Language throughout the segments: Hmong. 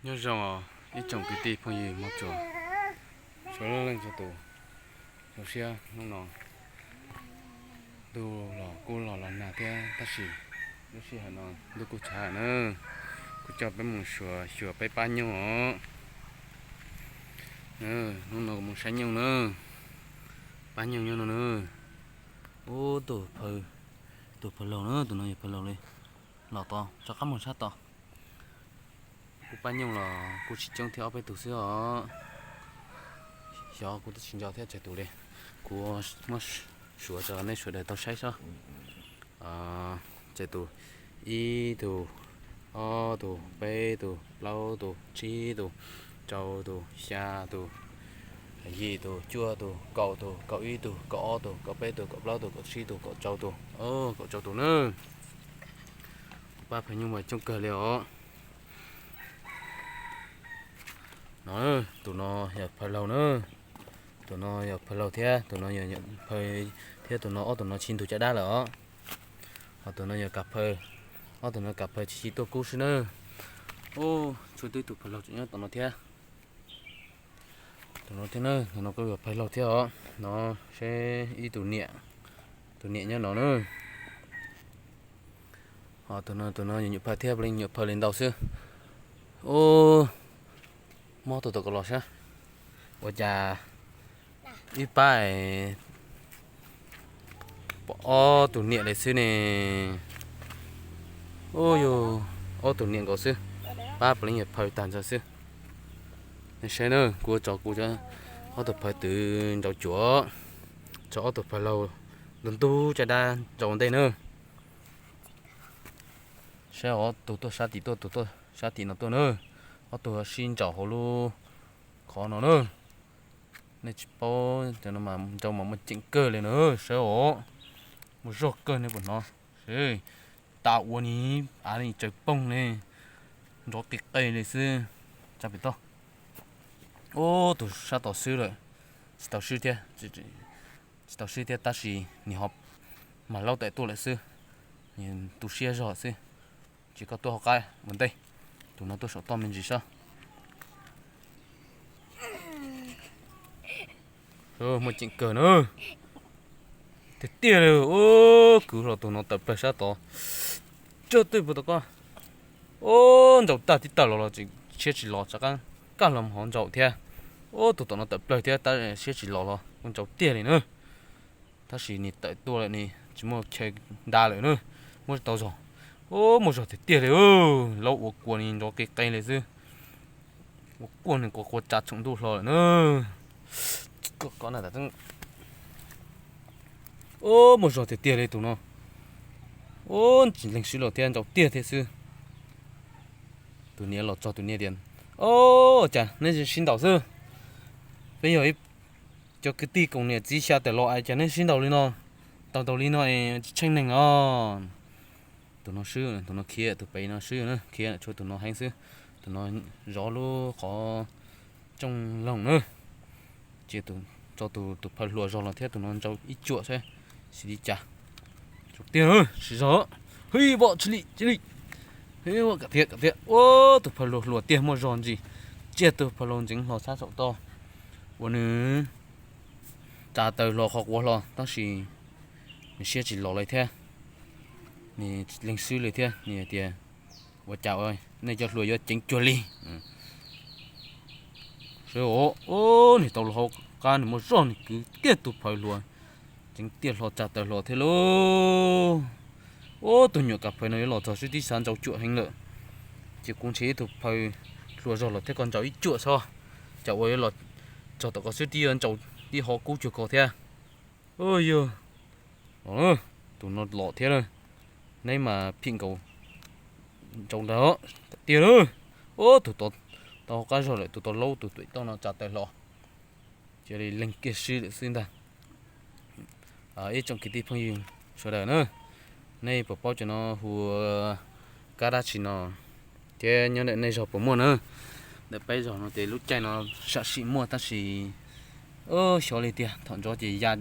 Nyob zoo os ib tsoom kwv tij phooj ywg mog tsuas, suav leej txhua tus, zoo siab hnub no ntuj los kuj los los nag thiab tab sis lub sij hawm no ntuj kuj tshav na, kuv coj peb mus xyuas peb pab nyoog os. Hnub no kuv mus saib nyoog na, pab nyoog nyob no na. Ub, tus phaw, tus phaw laug na, tus no yog phaw laug li, los tod rov qab mus sab tod. Kuv pab nyoog los kuj tsis coob thiab, ob peb tus xwb os. Xyov kuv twb tsis nco thiab tsawg tus li. Kuv muab suav rau nej sawv daws tau saib sob. Tsawg tus, ib tus, ob tus, peb tus, plaub tus, tsib tus, rau tus, xya tus, yim tus, cuaj tus, kaum tus, kaum ib tus, kaum ob tus, kaum peb tus, kaum plaub tus, kaum tsib tus, kaum rau tus, kaum rau tus na. Kuv pab phaw nyoog mas coob kawg li os. No, tus no yog phaw laug na, tus no yog phaw laug thiab, tus no yog phaw thiab, tus no ob tus no tsis ntug caj dab lawm os. Ho tus no yog kav phaw, ob tus no kav phaw tsis tuaj kub xwb na. Ub, tshuav twb tus phaw laug tseem nyob tom no thiab. Tus no thiab na, tus no kuj yog phaw laug thiab os. No seb ib tus niam, tus niam nyob no na. Ho tus no, tus no yog nyuam phaw thiab, nyuam phaw li ntau xwb. Ub, mob tus tom ko los sab. Ua cas ib pab pom ob tus niam li xwb ne? Ub yus, ob tus niam nkaus xwb, pab peb leej yog phaw tag nrho xwb. Nej saib na, kuv tso kuv ob tug phaw twv nrau cuam, tso ob tug phaw laug ntug ntug caj dab nrau ntej na. Saib ob tug tuaj sab tim tuaj, tus tuaj sab tim no tuaj na, ob tug sib ntsaum hauv lub qhov no na. Nej tsis paub cov no mas nrau mas muaj ceem kawg li na, saib os, muaj zog kawg nej puas hnov. Tas ua ni, av li tsaws poog li, nrov qis qe li xwb. Tsa pem toj. Ub, tus sab tod swb lawm, tsis tau swb thiab, tsis tau swb thiab tab sis nws ho mag laub tawm tuaj lawm xwb, nws tu siab zog xwb. Ces koj tuaj hauv qab ua ntej, tus no tuaj saum toj me ntsis sob. Muaj ceem kawg na. Tiag tiag li, ub, kwv hlo tus no tawm plawg sab tod. Cog twj puas tau koj. Ub, nrau tag tib tawg los los tseem siab tsis los, rov qab kaj los hov nrau thiab. Ub, tus tom no tawm plawg thiab tab siab tsis los los kuj nrau tiag li na. Tab sis nws tawm tuaj lawm, nws tsis muaj chaw nta lawm na, muab tau zog. Ub, muaj zog tiag tiag li, laub ua kua ni nrov qis qe li xwb. Ua kuaj nws qua qua tsa tsoom ntuj hlo lawm na. Ub, muaj zog tiag tiag li tus no. Ub, tsis leeg swb los thiab, nrau tiag thiab xwb. Tus niam los txog tus niam tias, Ub, cas neb sib ntaus xwb? Peb yog ib co kwv tij koom niam txiv xya tawm los es cas neb sib ntaus li no? Ntaus ntaus li no es tsis tsheej neeg os. Tus no swb, tus no khiav, tus pem no swb na, khiav tshuav tus no heev xwb. Tus no zov lub qhov rooj loog na. Ces tso tus phaw hluas zog los thiab tus no nrau ib cuam saib xyov li cas. Tiag, siv zog, hwj, vom tsis li, tsis li. Hwj, vom, kam thiab, kam thiab. Ua tus phaw hluas hluas tiag muaj zog ntsis, tsiaj tus phaw hluas ntxeev hlo sab saum toj uas nws tsa taw hlo qhov quav hlo tab sis nws siab tsis los li thiab. Nws leeg swb li thiab, nws tias, Ua cas ua nej cov hluas yuav ceev cuag li? Sawv, ub, nws tau los hauv qab nws muaj zog nws kwv tiag tus phaw hluas, ceev tiaj hlo tsa taw hlo thiab lauj. Ub, tus nyuam kav phaw no yuav los txog xwb tib xav nrau cuam heev lawm. Ces kuv nrhiav ib tug phaw hluas zog los thiab koj nrau ib cuam sob. Cas ua yuav los txog tom koj xwb tib yuav nrau tib ho kub cuag koj thiab. Ub yog, tus no los thiab na, neb mas phim nkaus nrau ntag tiag na. Ub, tus tau qab zog lawm, tus tau laub tus tuam toj no tsa taw hlo, cia li leeg kiag swb lawm xwb ntag. Ib tsoom kwv tij phooj ywg sawv daws na, nej puas paub cov no hu ua kab dab tsi no, thiab nyob ntawm nej zog puas muaj na? Ntawm peb zog no ces lub caij no sam sim muaj tab sis xyov li tiag, thaum ntxov ces ya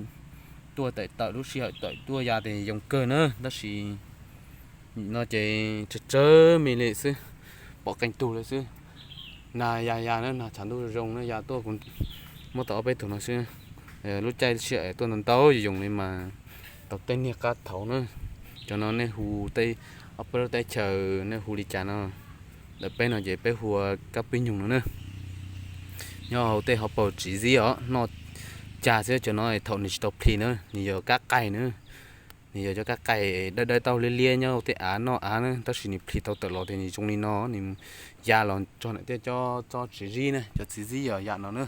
tuaj tawm tawm lub sij hawm tawm tuaj ya ces yoo kawg na, tab sis no ces tsawg tsawg me li xwb, pom qee tug li xwb. Nag ya ya na, nag tshav ntuj zoo na ya tuaj, kuv muab tau ob peb tug no xwb. Lub caij sij hawm tuaj ntau ntau yoos li mas tau tej niag qab thaum na. Cov no nej hu tej, ob peb lub teb chaws nej hu li cas no. Ntawm peb no ces peb hu ua kab pib nyoog no na. Nyob hauv tej hauv paus tsis zib os, noj cag xwb. Cov no thaum nws tsis tau plhis na, nws yog kab qaig na. Nws yog cov kab qaig dawb dawb tauj liab liab nyob hauv tej av noj av na, tab sis nws plhis tau tawm los tias nws zoo li no, nws ya los txog ntawm tej cov tsob tsis zib na, cov tsis zib yog yam no na.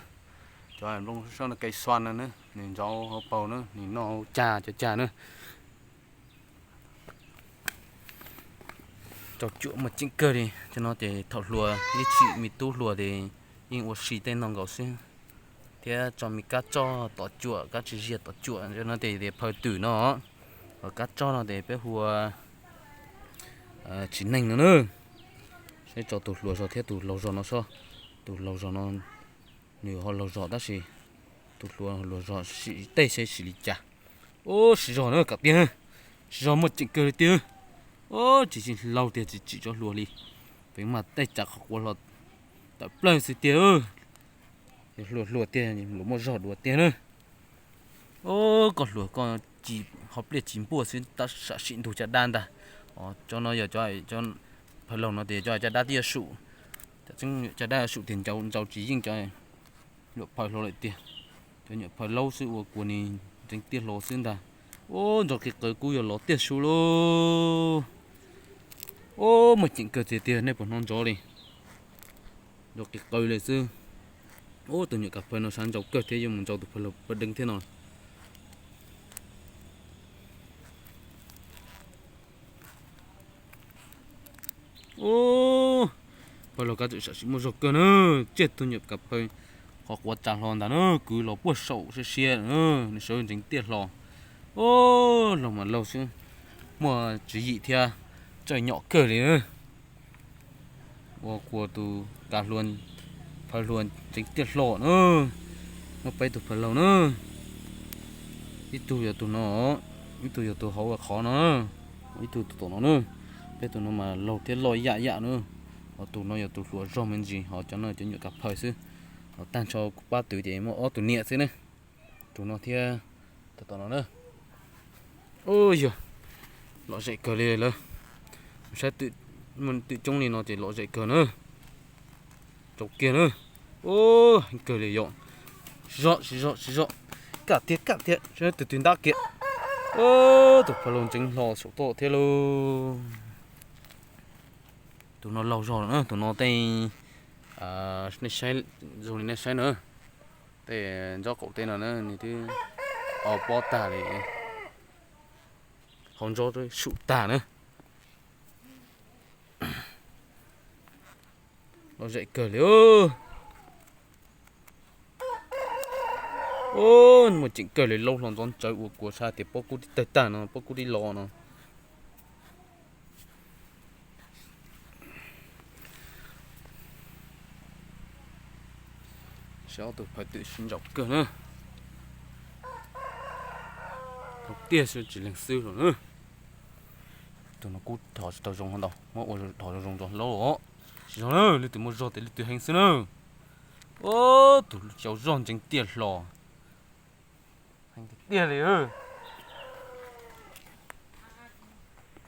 Cov nplooj sab no kais xua no na, nws ntsauv hauv paus na, nws noj cag cov cag na. Tso cuam muaj ceem kawg li. Cov no ces thaum hluas ib txhij me tub hluas ces yeej ua si tej no nkaus xwb, thiab tso me kab tsoj tom cuam, kab tsis ziag tom cuam. Cov no ces tias phaw twm no, kab tsoj no ces peb hu ua tsis neeg no na. Saib tso tus hluas zog thiab tus laus zog no soj. Tus laus zog no nws ho laus zog tab sis tus hluas hluas zog sim tej saib sim li cas. Ub, siv zog na kom tiag na, siv zog muaj ceem kawg li tiag. Ub, tsis tsis laus tiag, tsis tsim tso hluas li. Peev mas tej tsav qhov quav hlo tawm plaws xwb tiag. Yog hluas hluas tiag, luag muaj zog dua tiag na. Ub, koj hluas koj ci, ho pliaj ci npuaj xwb tab sam sim ntug caj dab ntag. Cov no yog cov phaw laug no tias cov caj dab twb yuav sum, cov caj dab yuav sum tiag, ntsauv tsis yeej cov nyuam phaw hlo lawm tiag. Cov nyuam phaw laub xwb ua kuas nws ntseev tiaj hlo xwb ntag. Ub, ntso qis qaws kub yuav los tiag su lauj. Ub, muaj ceem kawg tiag tiag, nej puas hnov ntsoov li? Ntso qis qaws li xwb. Ub, tus nyuam kav phaw no sab ntsaus kawg thiab, yuav mus ntsaus tus phaw laug pawg deev thiab no. Ub, phaw laug kab txawm sam sim muaj zog kawg na. Tsiaj tus nyuam kav phaw qhov quav tsav hlo ntag na, kwv los puag saum siab siab, nws sawv ntseev tiaj hlo. Ub, laug mas laug xwb, muaj tswv yim thiab txawj nyom kawg li na. Ua kuas tus kav hluas, phaw hluas ntseev tiaj hlo na. Muaj peb tug phaw laug na, ib tug yog tus no, ib tug yog tus hauv qhov no, ib tug tus tom no na. Peb tus no mas laug thiab loj yam yam na. Ho tus no yog tus hluas zog me ntsis, ho cov no cov nyuam kav phaw xwb. Ho tag nrho kuv pab twv ces muaj ob tug niam xwb ne. Tus no thiab tus tom no na. Ub, yog lom zem kawg li lawm. Saib twm coob li no ces lom zem kawg na. Tsaus kiag na. Ub, heev kawg li yom. Siv zog, siv zog, siv zog. Kaj tiag, kaj tiag, saib tus twg ntab kiag. Ub, tus phaw laug ntseev hlo saum toj thiab lauj. Tus no laug zog na, tus no tej, nej saib, zoo li nej saib na, tej ntsob qaum teb no na nws twb o pob tag li, hauv ntsob sum tag na. Lom zem kawg li. Muaj ceem kawg li, laub hlo ntxov ntsawv ua kuas sab tias pob kub tib tawg tag no, pob kub tib lo no. Saib ob tug phaw twm sib ntsaum kawg na. Thaum tiag xwb tsis leeg xwb los na. Tus no kub dhos tsis tau zoo ntau, muab ua dhos zoo zoo ntxov hlaub os. Tsis zoo na, leej twg muaj zog tias leej twg heev xwb na. Ub, tus cau zog ntseev tiaj hlo. Heev tiag tiag li.